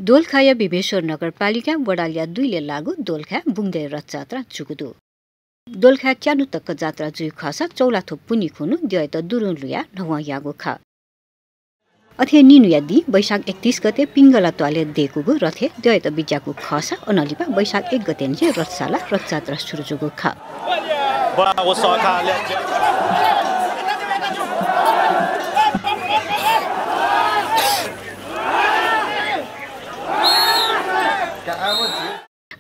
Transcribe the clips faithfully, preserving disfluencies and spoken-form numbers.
दोलखाया भीमेश्वर नगरपालिका वडाल्या दुईले लागू दोलखाय् बुंगदँय् रथजात्रा जूगु दु। दोलखाय् च्यान्हु तक जात्रा जुइ खःसा चौलाथ्व पुन्हि खुन्हु द्यःयात दुरुं लुयाः न्हवं याःगु खः। अथे निन्हुया दिं वैशाख एकतीस गते पिंगला त्वालय् दय्‌कूगु रथय् द्यःयात बिज्याःगु खःसा अनं लिपा वैशाख एक गते निसें रथ सालाः रथजात्रा सुरु जूगु खः।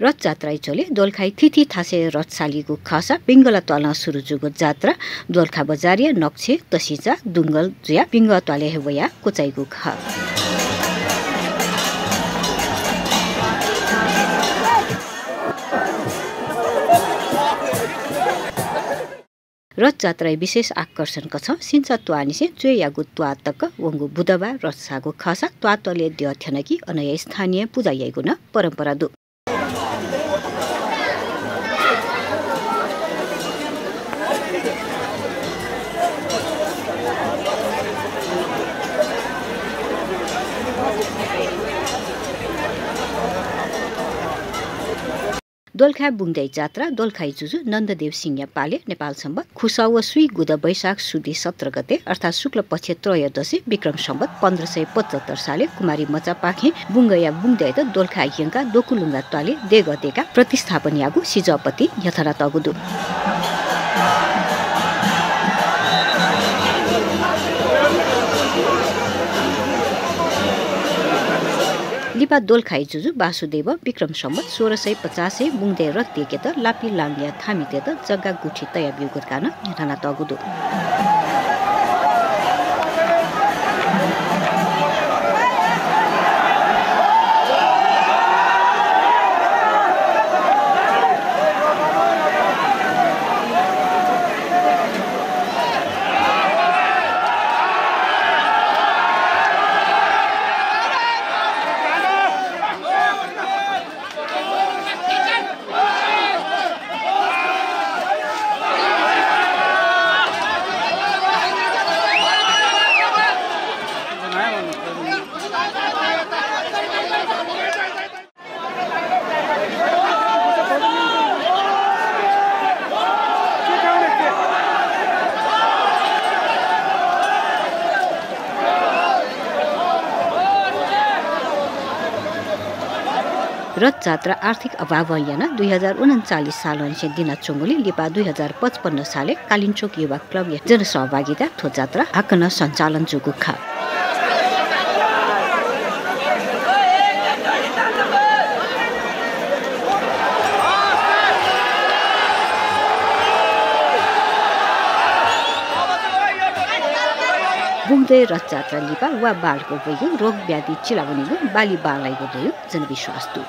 रथजात्राया झ्वलय् दोलखाय् थीथी थासय् रथ सालीगु खःसा पिंगला त्वालं सुरु जूगु जात्रा दोलखा बजारया नकछिं, तसिचा, दुंगल जुयाः पिंगः त्वालय् हे वयाः क्वचाइगु खः। रथजात्राया विशेष आकर्षण कछं सिंचा त्वाःनिसें च्वय्‌यागु त्वाः तक वंगु बुधबार रथ साःगु खःसा त्वाःतलय् द्यः थ्यनाकी अनया स्थानीय पुजा याइगु नं परम्परा दु। दोलखाय् बुंगदँय् जात्रा दोलखाया जुजु नन्ददेव सिंहया पालय् नेपाल संवत् खुसः व स्वीगुदँ वैशाख सुदि सत्र गते अर्थात् शुक्ल पक्ष त्रयोदशी विक्रम संवत् पन्ध्र सय पचहत्तर सालय् कुमारी मचापाखें बुंगःया बुंगदँय्‌यात दोलखाय् यंकाः द्वकुलुंगा त्वालय् देगः दय्‌काः प्रतिस्थापन याःगु सिजःपतिं न्ह्यथनातःगु दु। लिपा दोलखाया जुजु वासुदेवं विक्रम संवत् सोह्र सय पचासय् बुंगदँय् रथ दय्‌केत लापी लांगुया थामितय्‌त जग्गा गुथि तयाब्यूगु धकाः नं न्ह्यथनातःगु दु। रथजात्रा आर्थिक अभावं यानाः दुई हजार उनन्चालिस सालंनिसें दिनाच्वंगुलिं लिपा दुई हजार पचपन्न सालय् कालिन्चोक युवा क्लबया जनसहभागिताय् थ्व जात्रा हाकनं सञ्चालन जूगु खः। बुंगदँय् रथजात्रा लिपा वा बांलाक वइगु, रोग व्याधि चिलावनीगु, बाली बांलाइगु दइगु जनविश्वास दु।